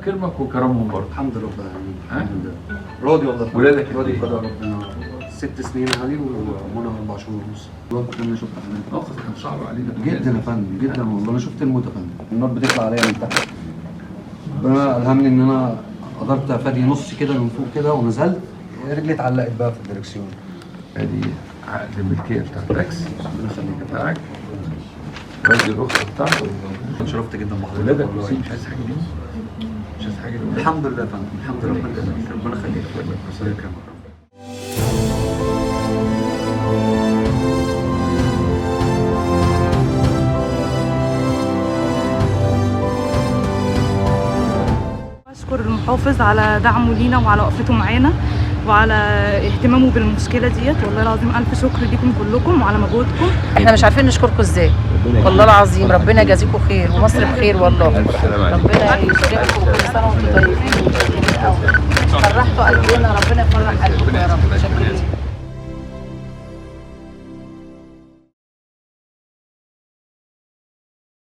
كرمك وكرمهم برضه. الحمد لله رب العالمين. ها؟ الحمد لله راضي والله. ولادك راضي قد إيه؟ بقضاء ربنا. 6 سنين يا علي ومنى 4 شهور ونص. والله انا شفت حضرتك. الموقف كان صعب علينا جدا يا فندم، جدا والله. انا شفت الموت يا فندم، النار بتطلع عليا من تحت. ربنا الهمني ان انا قدرت افادي نص كده من فوق كده ونزلت، رجلي اتعلقت بقى في الدركسيون. ادي عقد الملكية بتاع التاكسي ربنا يخليك يا فندم. بتاعك، وادي الرخصة بتاعته. اتشرفت جدا بحضرتك ولادك والله. كويسين؟ مش عايز حاجة مني؟ مش عايز حاجة مني؟ الحمد لله يا فندم، الحمد لله. ربنا يخليك، ربنا يخليك، ربنا يكرمك. بشكر المحافظ على دعمه لينا وعلى وقفته معانا وعلى اهتمامه بالمشكلة ديت. والله العظيم الف شكر ليكم كلكم وعلى مجهودكم. احنا مش عارفين نشكركم ازاي والله العظيم. ربنا يجازيكم خير ومصر بخير والله. ألف سلامة عليك. ربنا يكرمكم وكل سنة.